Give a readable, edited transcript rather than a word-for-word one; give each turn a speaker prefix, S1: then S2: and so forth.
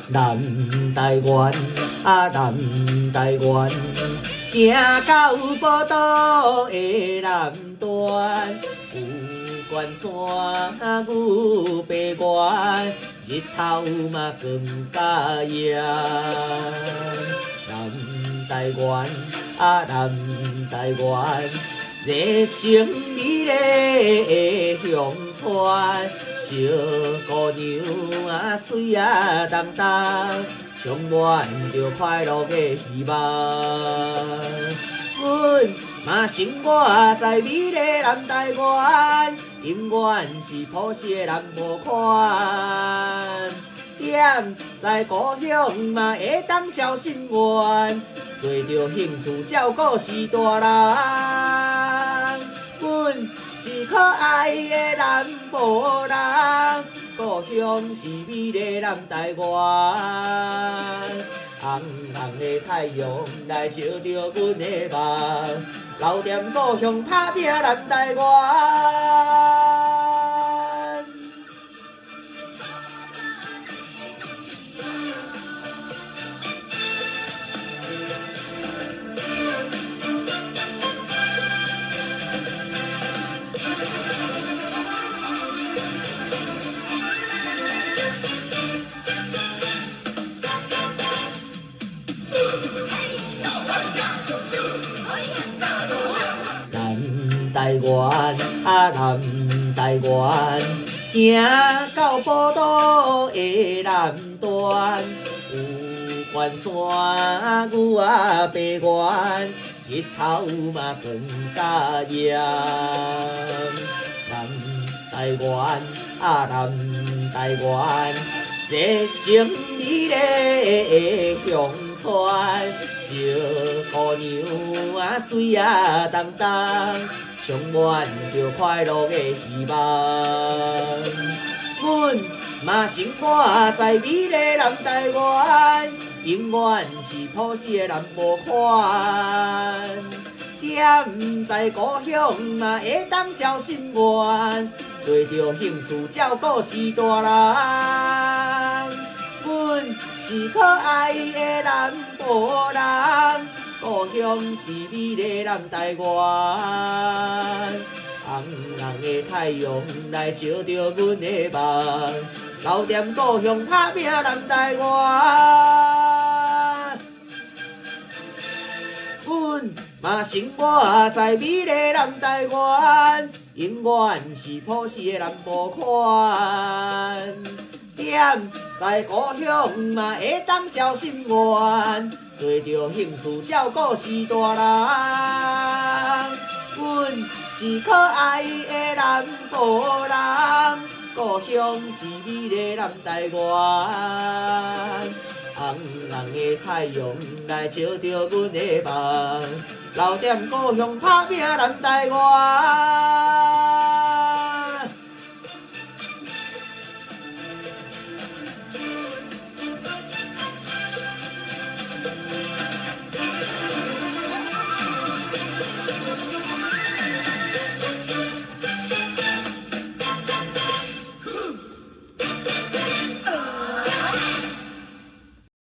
S1: 南台灣啊，南台灣，行到寶島的南端，有關山，有平原，日頭嘛光甲炎。南台灣啊，南台灣，熱情美麗的鄉村，小姑娘啊，媠啊當當，充滿著快樂的希望。阮嘛生活在美麗南台灣，永遠是朴實的南部款。踮在故鄉嘛會當交心願，做著興趣照顧序大人。阮是可愛的南部人，故鄉是美麗南台灣。紅紅的太陽來照著阮的夢，留踮故鄉打拚南台灣。南台灣啊，南台灣，行到寶島的南端，有關山，有啊平原，日頭嘛光甲炎。南台灣啊，南台灣，熱情美麗的鄉村，小姑娘啊，媠啊當當，充滿著快樂的希望。阮嘛生活在美麗南台灣，永遠是朴實的南部款。踮在故鄉嘛會當交心願，做著興趣照顧序大人。阮是可愛的南部人，故鄉是美麗南台灣。紅紅的太陽來照著阮的夢，留踮故鄉打拚南台灣。阮嘛生活在美麗南台灣，永遠是朴實的南部款。踮在故鄉嘛會當交心願，做著興趣照顧序大人。阮是可愛的南部人，故鄉是美麗南台灣。紅紅的太陽來照著阮的夢，留踮故鄉打拚南台灣。